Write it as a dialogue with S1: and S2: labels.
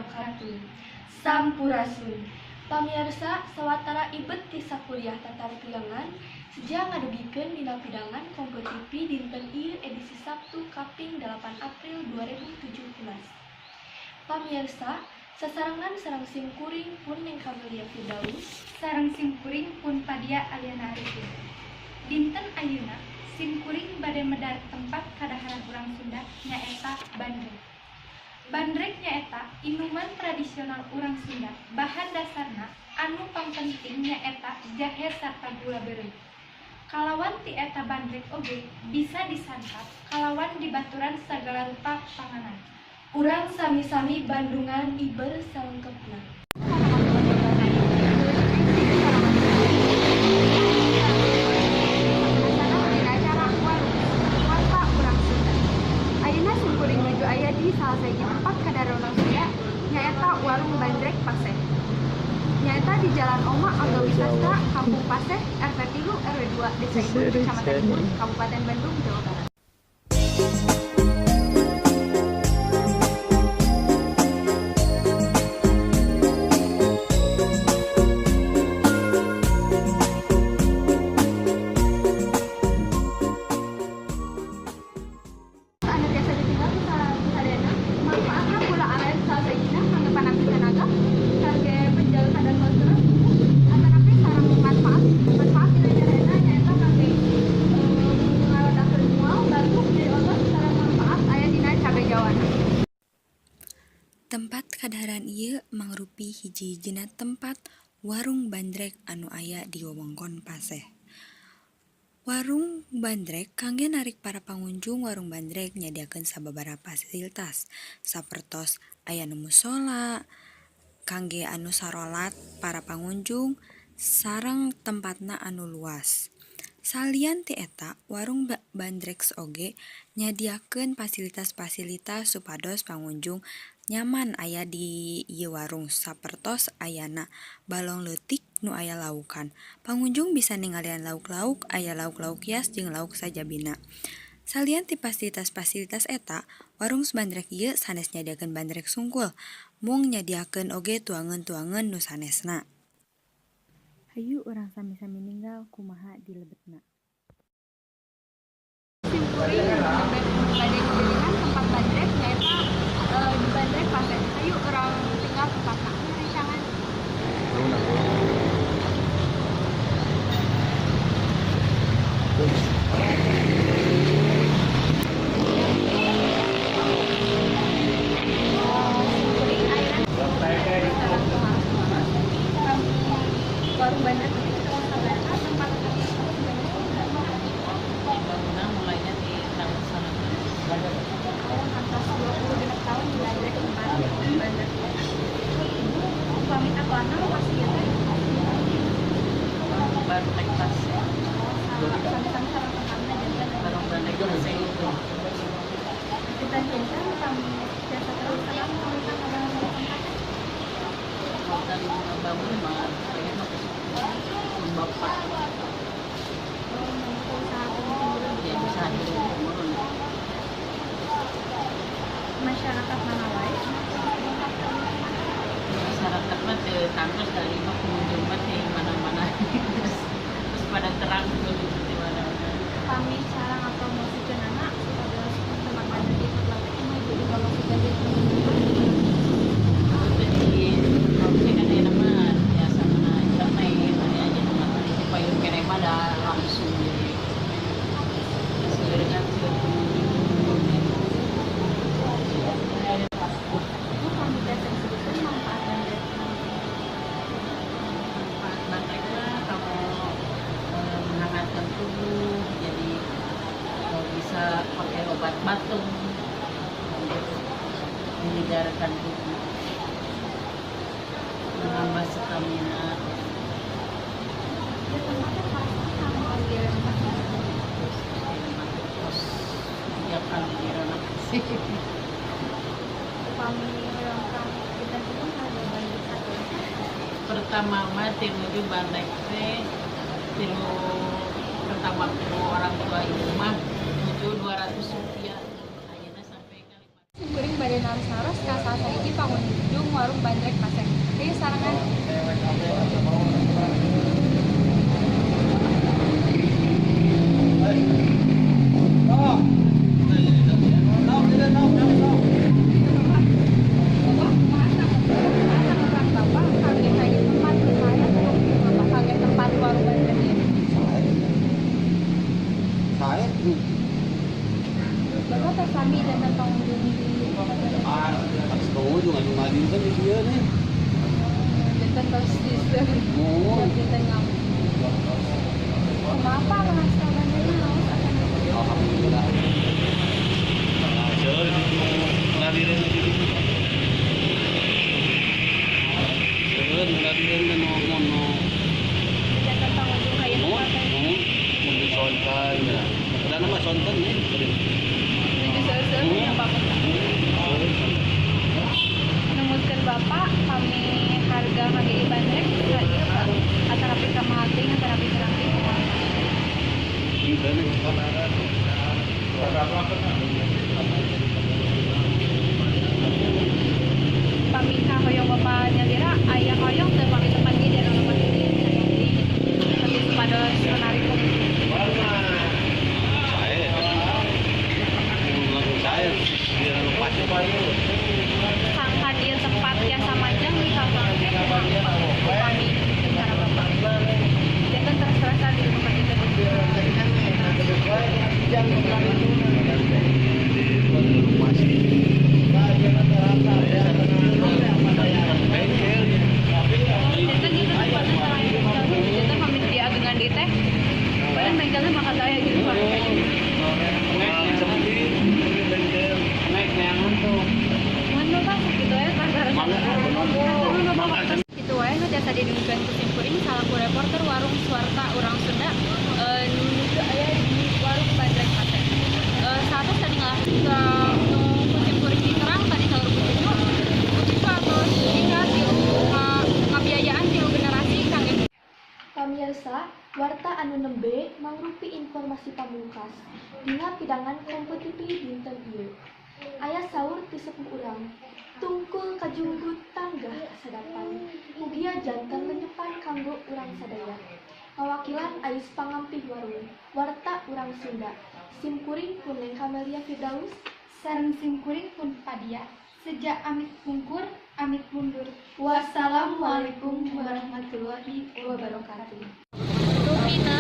S1: wabarakatuh. Sampurasun. Pamiarsa, sawatara ibet ti sakuliah Tatar Priangan seja ngadugikeun dina pidangan Kompol TV dinten ieu edisi Sabtu kaping 8 April 2017. Pamiarsa, sasarengan sareng sim kuring pun Neng Kamelia Firdaus,
S2: sareng sim kuring pun Padia Aliana Arifin. Dinten ayeuna sim kuring bade medar tempat kadaharan urang Sunda nyaeta bandrek. Bandrek nyaeta inuman tradisional urang Sunda, bahan dasarna anu pangpenting nyaeta jahe sarta gula beureum. Kalawan ti eta bandrek oge bisa disantap kalawan dibaturan sagala rupa panganan.
S1: Urang sami-sami Bandungan iber salengkepna.
S3: Ayeuna simkuring nuju aya di salah sahiji tempat kadaharan urang Sunda nyaeta Warung Bandrek Paseh. Nyaeta di Jalan Oma Angga Wisastra, Kampung Paseh, RT 3 RW 2, Desa Ibun, Kecamatan Ibun, Kabupaten Bandung, Jawa Barat. Anu biasa ditinggal ku sadayana, manfaatna gula aren salah sahijina kangge panambih tenaga, kangge penjaga kadar kolesterol, atanapi sareng manfaat manfaat dina jarena nyaeta kangge ngarodakeun mual, batuk, nyeri otot, sareng manfaat aya dina cabe jawana.
S4: Tempat kadaharan ieu mangrupi hiji-hijina tempat warung bandrek anu aya di wewengkon Paseh. Warung bandrek kangge narik para pangunjung, warung bandrek nyadiakeun sababaraha fasilitas sapertos aya nu musola kangge anu sarolat para pangunjung sareng tempatna anu luas. Salian ti eta, warung bandrek oge nyadiakeun fasilitas-fasilitas supados pangunjung nyaman aya di ieu warung, sapertos ayana balong leutik nu aya laukan. Pangunjung bisa ningalian lauk-lauk, aya lauk-lauk hias jeung lauk sajabina. Salian ti fasilitas-fasilitas eta, warung bandrek ieu sanes nyadiakeun bandrek sungkul, mung nyadiakeun oge tuangeun-tuangeun nu sanesna. Hayu urang sami-sami ninggal kumaha di lebetna.
S3: Sim kuring nembe bade ngalilingan tempat bandrek nyaeta di Bandrek Paseh. Hayu urang tinggal tempatna rencangan. Sim kuring ayeuna warung bandrek itu sabaraha tempat
S5: Bangunan mulainya di tahun sana.
S3: Atas 26 tahun di bandrek tempat bandrek. Ibu pamit atau anak lokasi ya teh?
S5: Warung bandrek Paseh.
S3: Sami-sami sareng tempatna janten
S5: Warung bandrek Paseh itu.
S3: Kita janten kami biasa terus sareng pamitan kadang tempatnya.
S5: Dan bangun mah pengen mah bapak
S3: Usaha turun-temurun.
S5: Ya, usaha turun temurun.
S3: Masyarakat mana wae?
S5: Masyarakat mah teu tangtos dari mah pengunjung mah di mana-mana, terus terus pada terang pengunjung di mana-mana.
S3: Kami cara ngapromosikeun anak supados tempat bandrek ieu tetep kumaha ibu dipromosikeun di pengunjung?
S5: Itu di promosi kan ya nama biasa mana internet mana aja nama di payung kene mah da langsung, jadi seueur kan, seueur pengunjung.
S3: Ibu kami biasa disebutkan manfaat bandrek.
S5: Manfaat bandrek mah kamu menghangatkan tubuh, jadi bisa pakai obat batuk untuk menyegarkan tubuh, menambah stamina.
S3: Ya, tempatnya pasti kamu oge tempat
S5: Terus tiap kali direnovasi.
S3: Upami hoyong kang kita pun ada bandrek satu.
S5: Pertama mah tinuju bandrek teh tinu pertama ku orang tua ibu mah nuju 200 rupiah, ayeuna sampai ka
S3: Sim kuring bade naros-naros ka salah sahiji pangunjung warung Bandrek Paseh. Hayu sarengan. Bapak, kumaha tanggapan Bapak kangge ka ieu tempat nu sae Bapak kangge tempat warung Bandrek ieu?
S6: Saya
S3: Bapak tos sami janten pangunjung di Bandrek.
S6: Harus pengunjung anu ngadinten di dieu nih.
S3: Janten tos di
S6: Oh,
S3: janten ngamuk. Kumaha Pak ngasta Bandrekna haus atanapi?
S6: Alhamdulillah. Seueur nu ngadireun di dieu. Seueur nu ngadireun nu nu
S3: Janten pangunjung ka ieu
S6: nu
S3: tempat teh.
S6: nu nu sonten ya. Dan mah sonten nih.
S3: Nuju seueur-seueur nya Bapak. Numutkeun Bapak kami harga kangge ieu bandrek sa ieu Pak atanapi kamahal teuing atanapi kurang teuing kumaha? Pami kahoyong Bapak nyalira aya hoyong teu pami tempat ieu di anu tempat ieu sayang deui gitu. Tapi supados menarik pengunjung.
S6: Saya langsung saya biar lepas.
S3: Sangkan ieu tempat tiasa manjang di kabangke kumaha Pak? Upami cara Bapak. Janten terus-terusan di tempat itu. Janten ieu tempatna sareng bengkel gitu. Janten pamit diagengan deui teh. Paling bengkelnya bakal aya gitu Pak.
S6: Naik neangan tuh.
S3: Nuhun Bapak sakitu we Nuhun Bapak. Kitu wae nu tiasa didugikeun ku simkuring salaku reporter Warung Swarta Urang Sunda nu nuju aya di Warung Bandrek Paseh. Saatos tadi ngalah nu ku simkuring diterang tadi saur Bu Cucu. Bu Cucu atos tinggal tilu ngabiayaan tilu generasi kangge
S1: Pamirsa, warta anu nembe mangrupi informasi pamungkas dina pidangan Kompo TV dinten ieu. Aya saur ti sepuh urang, tungkul kajunggut tanggah kasadapan, mugia janten lenyepan kanggo urang sadaya. Ngawakilan ais pangampih warung, warta urang Sunda. Simkuring pun Neng Kamelia Firdaus.
S2: Sareng simkuring pun Padia, sejak amit pungkur, amit mundur.
S1: Wassalamualaikum warahmatullahi wabarakatuh.
S3: Rupina